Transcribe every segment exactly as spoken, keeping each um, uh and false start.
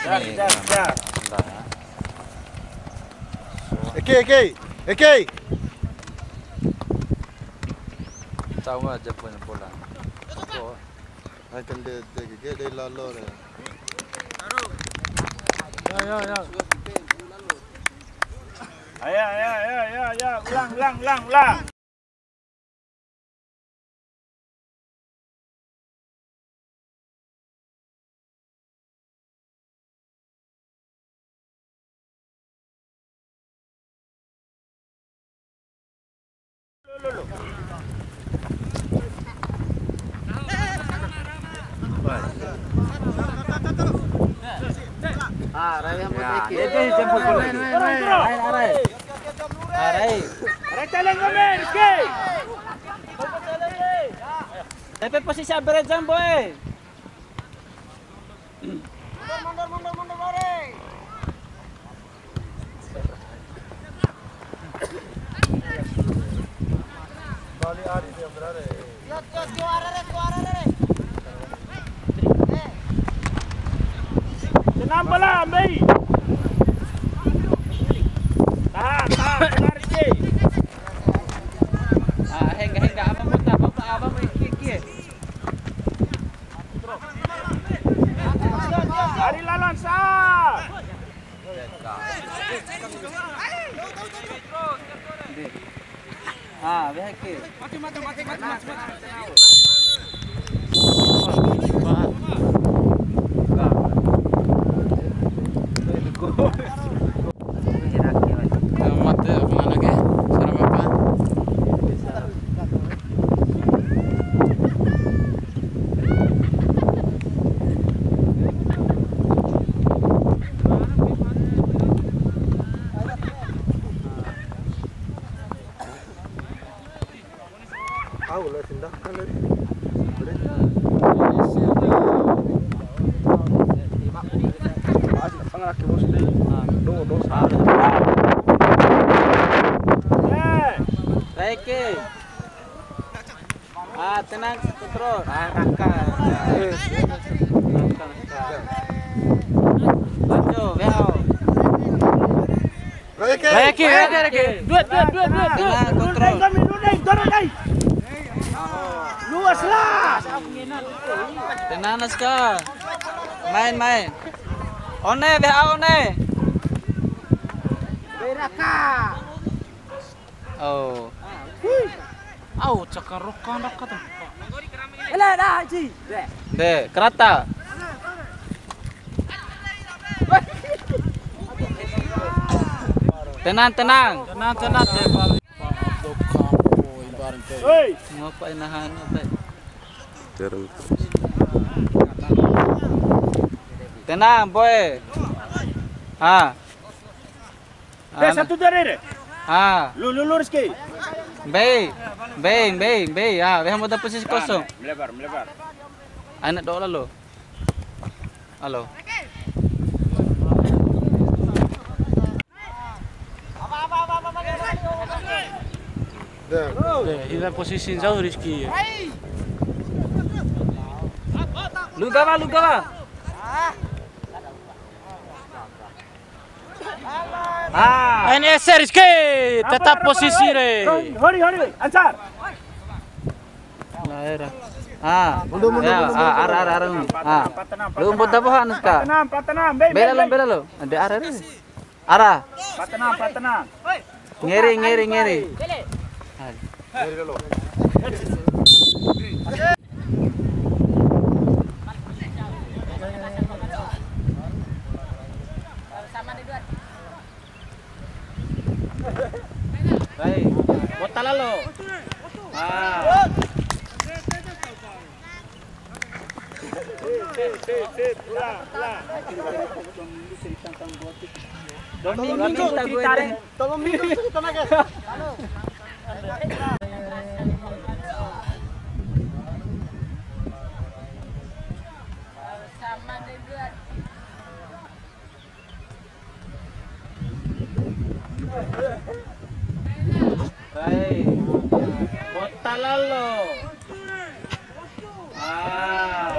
Jar, jar, jar. Eke, eke, eke. Tahu aja punya bola. Ai, kan de, de, de, de lalo re. Ya, ya, ya. Ayo, ayo, ayo, ayo, ayo. Ulang, ulang, ulang, ulang. Ah, rai, rai, rai, rai. Ah, rai. Rai, caleng, Omer, oke. Tapi posisi abrejang, boy. Mundur, mundur, mundur, mundur, lari. Bali ari dia berada. Yo, yo, yo, arah, arah, yo, arah, arah. Eh. Tenang, bala, ambil. Tahan, tahan, tahan, Riki. Ah, hengga, hengga, apa mau tak, apa, apa, apa, Riki, Riki. Ari lalan sa. Ah, weha ke. Mate, apa ngana ke? Sarama apa? Au la tindakan tadi. Sangat laki bos deh. Do, do, salah. Reke. Ah, tenang, kontrol. Ah, raka. Raka, raka. Baco, weha. Reke. Reke, reke, reke. Dua, dua, dua, dua, dua. Tenang, kontrol. Luas lah. Tenang, Naska. Main, main. One, weha, one. Beraka. Oh. Au, cakar roka ndaka tu. Ele dah, Haji. De, kerata. Tenang, tenang. Tenang, tenang, de, Pak. Hei. Ngapa inahan, Pak? Tenang, boy. Ah. Be, satu dari re. Ah. Lu, lu lurus ke. Be, be, be, be. Ah, weha mboda posisi kosong. Melebar, melebar. Aina do'o lalo. Halo. De, ina posisi jauh, Rizky. Luga wa, luga wa. Ah. N S Rizky, tetap posisi re. Hori, hori, ancar. Nah, era. Ah. Mundur, mundur, ya, mundur, ah, mundur. Ara, ara, ara. Ah. Lu mboda boha, Nuska. Empat enam, empat enam, be, be, bela lo, be. Bela lo. Ada ara re. Ara. Empat enam, empat enam. Ngeri, ngeri, ngeri. Ngeri dulu. Baik. Bota lalo. Ah. Sip, sip, sip, sip. Ulang, ulang. Dua minggu, dua minggu cerita re. Tolong minum cerita lagi. Baik. Bota lalo. Ah.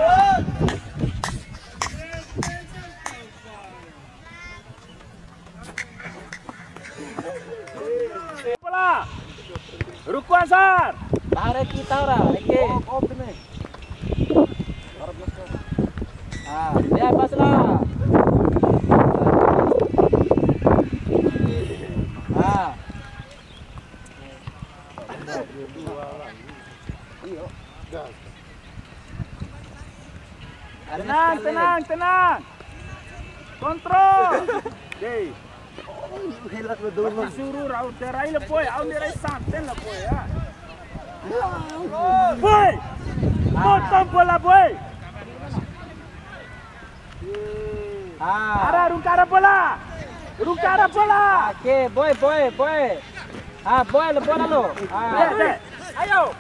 Kita ora, oke. Ah, ya, pas lah. Ah. Tenang, tenang, tenang. Kontrol. Oke. Suruh rau terai le boy, au terai santen le boy ya. Boy. Potong bola boy. Ah. Ara, rungkara bola. Rungkara bola. Oke, boy, boy, boy. Ah, boy, le bola lo. Ah. Ayo.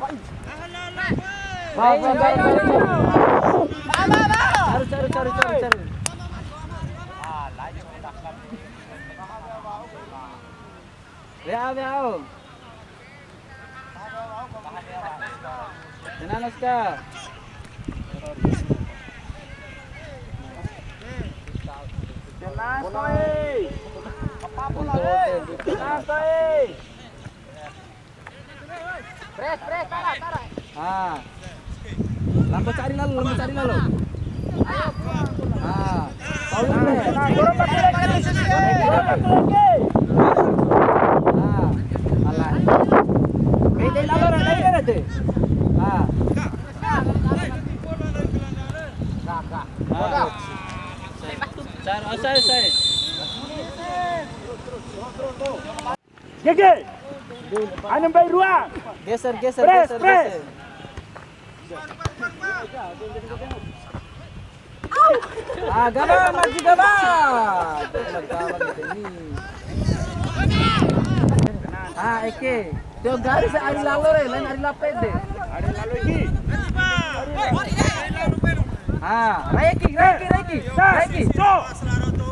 Ba, ba, ba, ba. Caru, caru, caru, caru, caru. Wea, wea, o. Tenang, Aska. Tenang, Toy. Tenang, Toy. Pres, pres, tara, tara. Ah. Lambo cari lalo, lambo cari lalo. Ah. Paulus, pres. Ah. Alah. Beda lalo, beda deh. Ah. Ah. Cari, oh, saya, saya. Gege. Anu mbai ruang. Geser, geser, pres, geser, pres, geser. Ah, gaba, maju gaba. Ah, Eke. Tio garis ari lalo re, lain ari lape de. Ari lalo iki. Ah, rai Eki, rai Eki, rai Eki, rai Eki.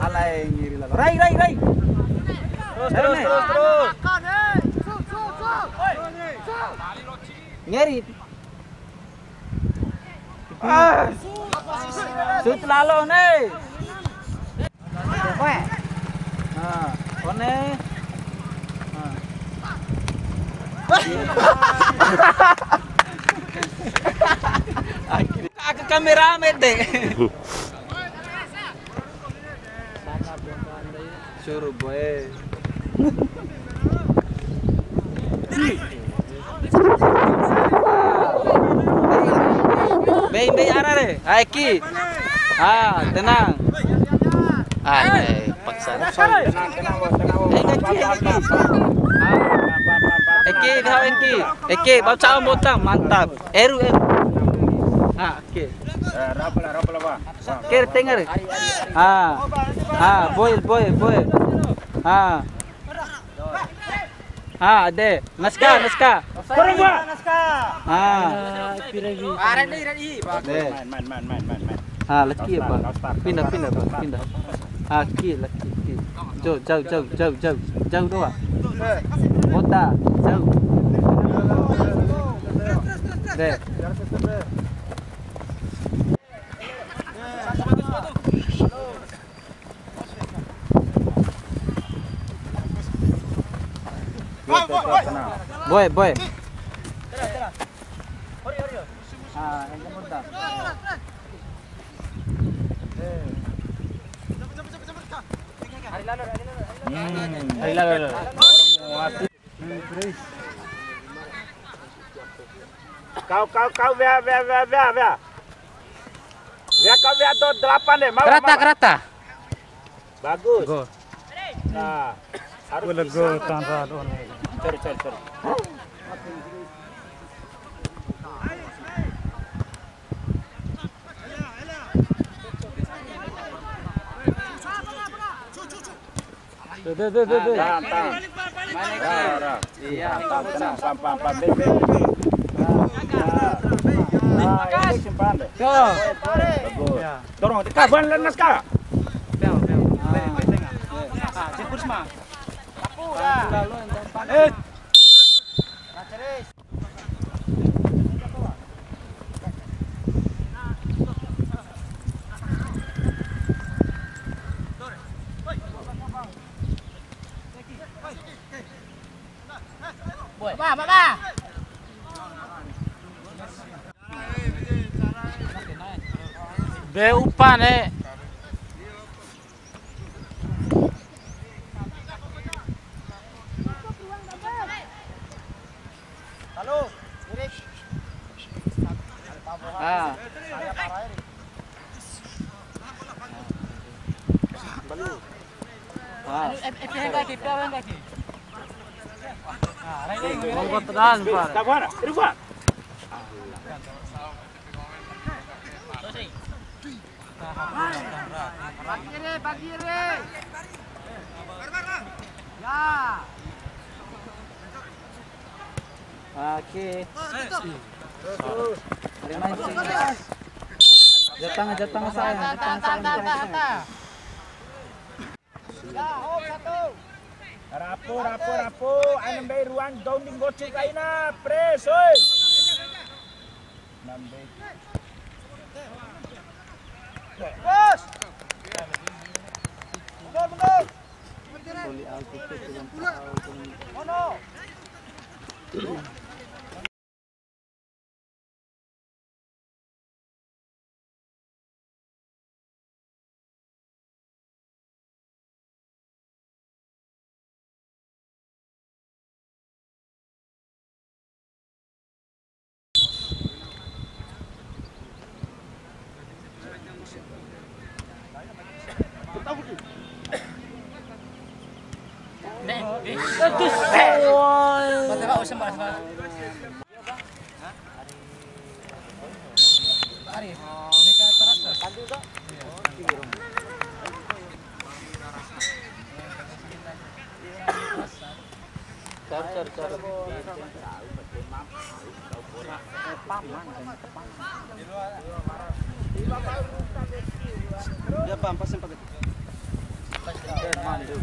Alai ngiri lalo. Rai, rai, rai. Terus, terus, terus, terus. Ngeri. Ah. Sut lalo ne. Nah, one. Nah. Aka kamera mete. Suruh boe. Mbei, mbei ara re. Ae ki. Ah, tenang. Ah, eh, paksa. Tenang, tenang, Bos, tenang, Bos. Eh, Eki, Eki. Ah. Eki, kau Eki. Eki, bau cau botang, mantap. Eru, eru. Ah, oke. Eh, rapel, rapel, Pak. Ker, tengar. Ah. Ah, boil, boil, boil. Ah. Ah, de. Naska, naska. Kurang gua. Ah. Ready, ready. De. Main, main, main, main, main, main. Ah, laki apa? Pindah, pindah, Bang, pindah. Ah, ki, laki, ki. Jauh, jauh, jauh, jauh, jauh. Jauh doang. Kota, jauh. De. Boy, boy. Hmm. Kau, kau, kau, wea, wea, wea, wea, wea. Wea, kau, wea, do delapan deh, mau, kerata, mau. Kerata. Bagus. Gol. Nah, harus. Gol, bisa. Gol, tanpa ada orang. Sorry, sorry, sorry. Tuh, tuh, tuh, tuh, tuh. Tahan, tahan. Ra, ra. Iya. Tahan, tenang. Pam, pam, pam. Be, be, be, be. Nah, nah, ini simpan deh. Tuh. Bagus. Iya. Dorong, kawan, lenas, Kak. Bel, bel. Ah. Ah, jemput, Sma. Eh. Ba, ba, ba. Be upa ne. Halo, Erik. Ah. Wah. Monggo tenan, Pak. Pagi re, pagi re. Ya. Oke. Terima kasih. Jatang, jatang saya, jatang saya. Rapo, rapo, rapo. Aina mbei ruan, dou ndi nggocu kaina. Pres, oi. Aina mbei. Bos. Mundur, mundur. Ono.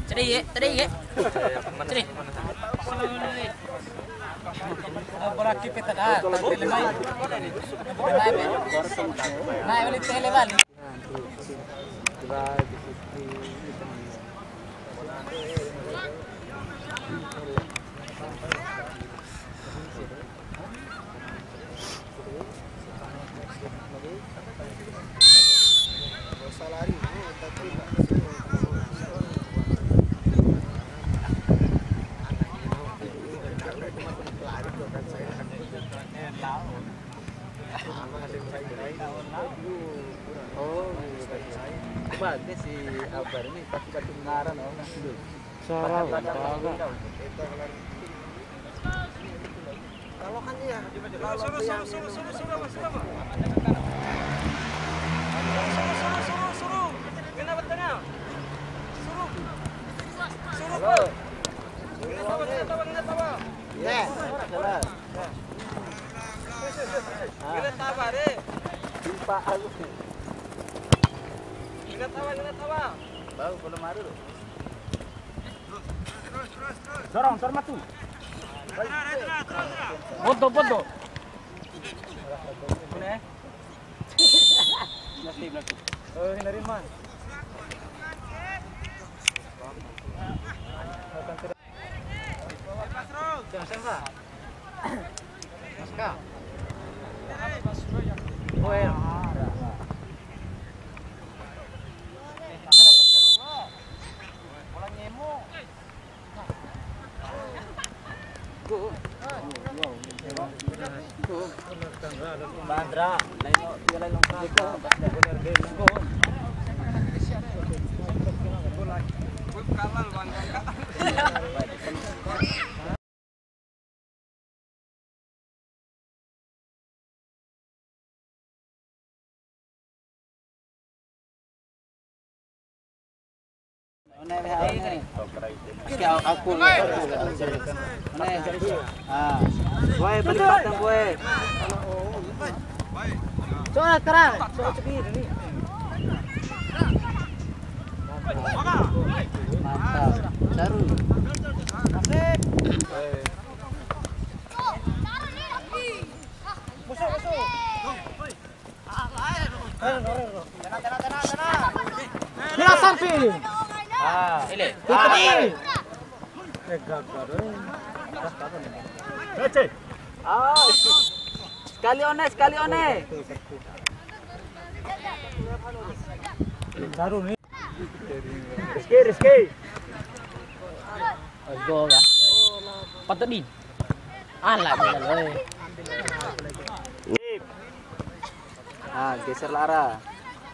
Ceri ye, ceri ye. Ceri. Bola kita dah, tak boleh main. Boleh main, eh. Nah, boleh tele balik. Oh, bagus si Akbar ini pasti batu ngaran, oh. Cara. Kalau kan iya. Suruh, suruh, suruh, suruh, suruh, suruh, suruh. Suruh, suruh, suruh, suruh, suruh. Kena bertengah. Suruh. Suruh, Bro. Kena tawa, kena tawa, kena tawa. Ya, jelas. Kena tawa, re. Jumpa aku. Kena tawa, kena tawa. Bau, belum maru. Dorong, dorong matu. Bodo, bodo. Bune. Belakang, belakang. Oh, hindari, Man. Siap, siap, Pak. Mas Kak. Oh, iya. Bandra, lain, dia lain longkang. One, aku, aku. One. Ah. Boy, balik batang, boy. Coba sekarang. Coba cepi ini. Mantap. Caru. Asik. Musuh, musuh. Tenang, tenang, tenang, tenang. Bila sampai. Ah, ini. Fitri. Eh, gagal, eh. Ah, sekali one, sekali one. Rizky, Rizky. Gol lah. Patut di. Alah, gila, eh. Ah, geser lah arah.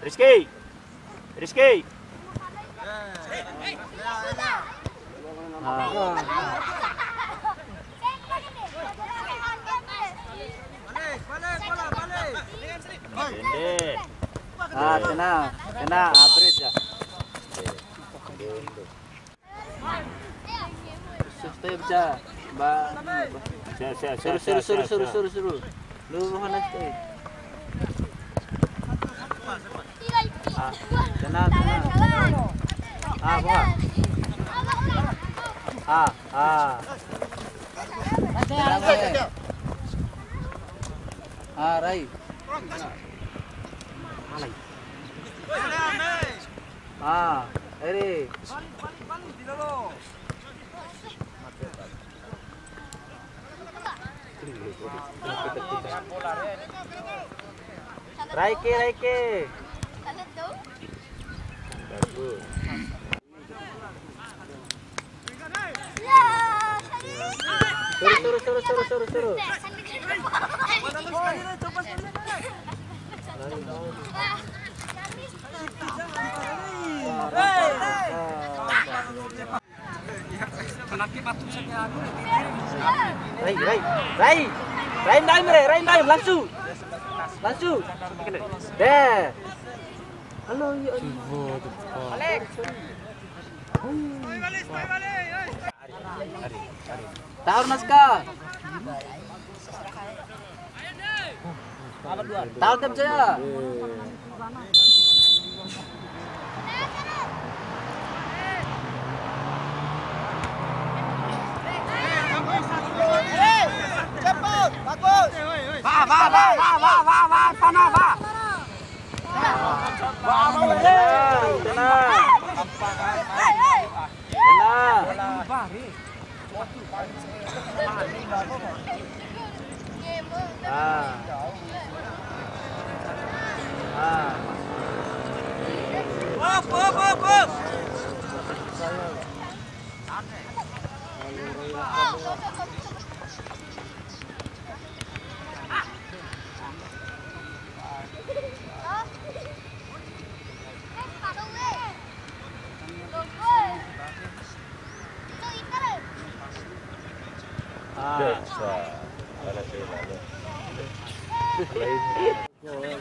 Rizky. Rizky. Ah. Pendek. Ah, tenang, tenang, average ya. Step ja. Ba. Siap, siap, siap, siap, siap. Suru, suru, suru, suru, suru. Lu mana step? Ah, tenang, tenang. Ah, buka. Ah, ah. Tenang, eh. Ah, Rai. Ah, Eri. Raike, Raike. Bagus. Suru, suru, suru, suru, suru, suru. Rai, Rai, Rai. Rai, Rai, Rai, langsung. Langsung. Deh. Halo, ya Allah. Taur naskah. Taur tem saya. Cepet, bagus. Va, va, va, va, va, va, va, sana, va. Tenang. Tenang. Ah. Ah. Up, up, up, up.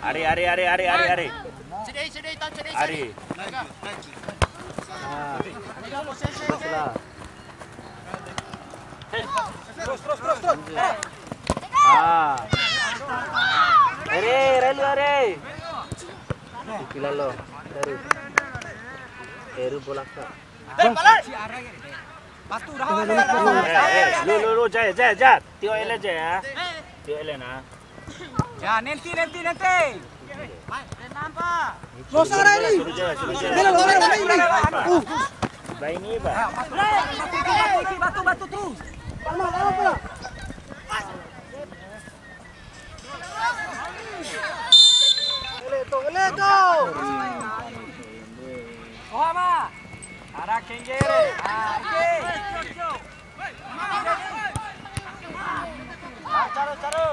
Ari, ari, ari, ari, ari, ari. Ari. Terus, terus, terus, terus. Ah. Ere, ere lu, ere. Iki lalo. Eru. Eru bolaka. Eh, eh, lu, lu, lu, Jai, Jai, Jai. Tio ele, Jai, ya. Tio ele, nah. Ya, nanti, nanti, nanti. Losa, Rai. Suruh Jai, suruh Jai. Ini loh, Rai, Rai, Rai. Uh. Bah, ini, bah. Batu, batu, batu, batu terus. Lama, lama, lama. Ele to, ele to. Oha ma. Ara kengge re. Ah, oke. Caro, caro.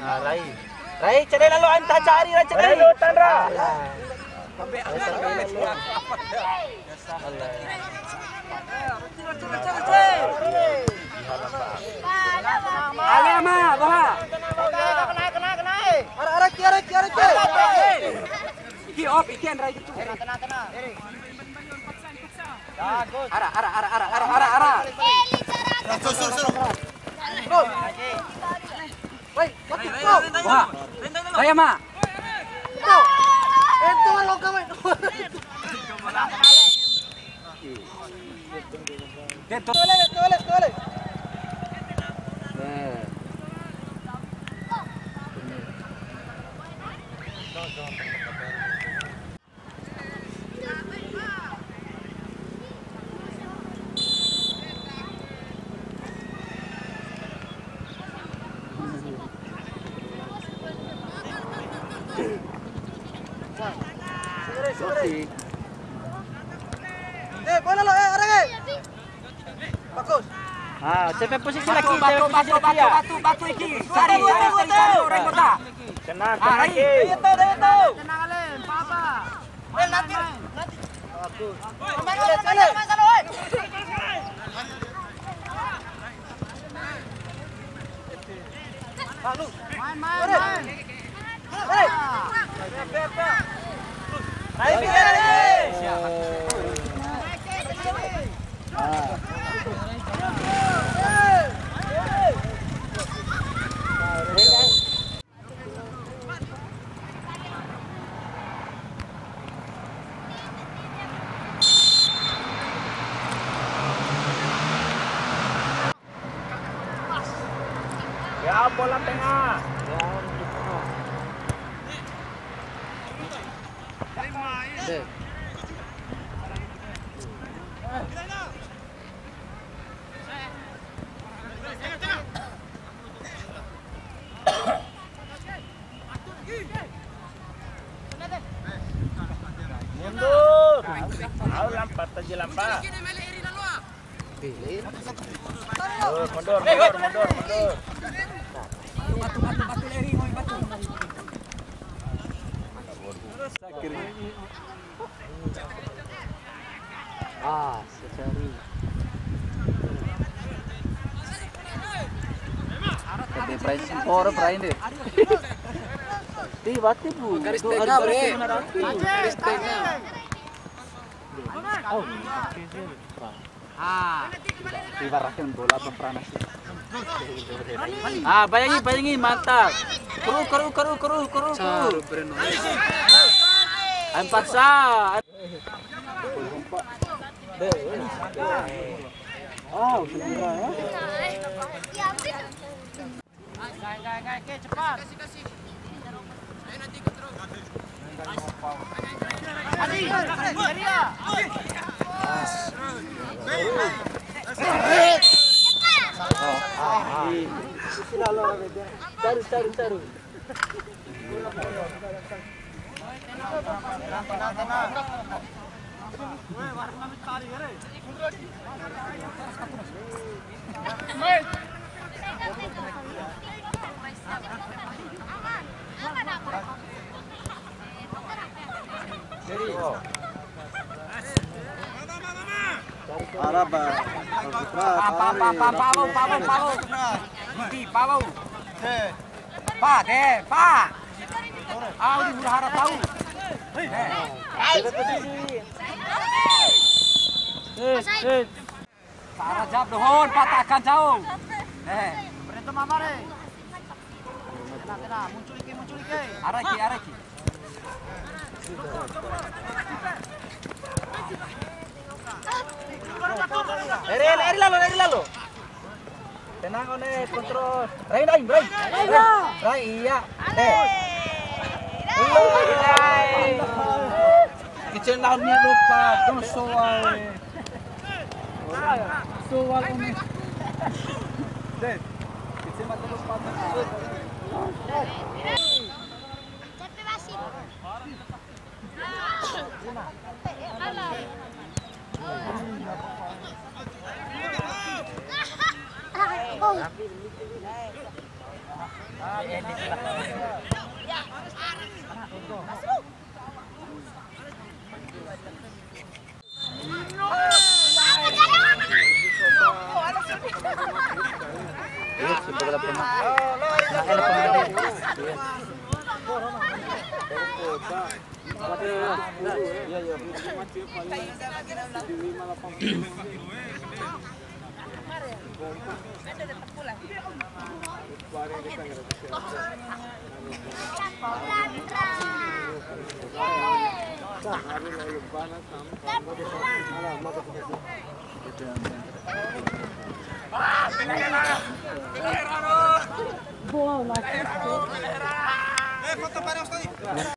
Ah, Rai. Rai, cere lalo anta cari, Rai, cere. Rai, lu tanra. Ale ama, boha. Kena, kena, kena, kena, eh. Ara, ara, ki, ara, ki, ara, ki. Ki op, ikian, Rai, gitu. Kena, kena, kena. Ara, ara, ara. Suruh, suruh, suruh. Woi, woi, woi. Wah. Woi, ama. Itu. Itu mah lo kawan. Dia tuh. Tole, tole, tole. Eh, bola lo, eh, areng, eh. Bagus. Ah, cepe posisi lagi, cepe posisi lagi ya. Batu, batu, batu, iki. Cari, cari, cari, cari, orang kota. Tenang, tenang, Ki. Ayo, tahu, ayo, tahu. Tenang, Ale, apa-apa. Eh, nanti, nanti. Bagus. Main, main, main, main, main, main. Main, main, main. Ya, bola tengah. Deh. Mundur. Au lampa, taji lampa. Mundur, mundur, mundur, mundur, mundur. Ah, secari. Tapi Brian sempor, Brian deh. Di, wati, Bu. Garis tengah, Bre. Garis tengah. Oh, oke, sih. Ah. Ibaratkan bola apa pernah sih? Ah, bayangi, bayangi, mantap. Keru, keru, keru, keru, keru, keru. Ayo paksa. Ah, udah ya. Taru, taru, taru. Araba. Apa, apa, apa, apa, apa, apa, apa. Iti, apa, apa. Pa, de, pa. Ah, udah hura-hara tahu. Eh, eh. Sara jawab dohon, patahkan jauh. Eh. Berentu mama re. Tenang, tenang. Muncul iki, muncul iki. Araki, araki. Eri, eri lalo, eri lalo. Tenang, One, kontrol. Rai, rai, rai. Rai, iya. Eh. Rai. Kecil lawannya lupa, dong soal. Soal, One. Deh. Kecil mata lupa.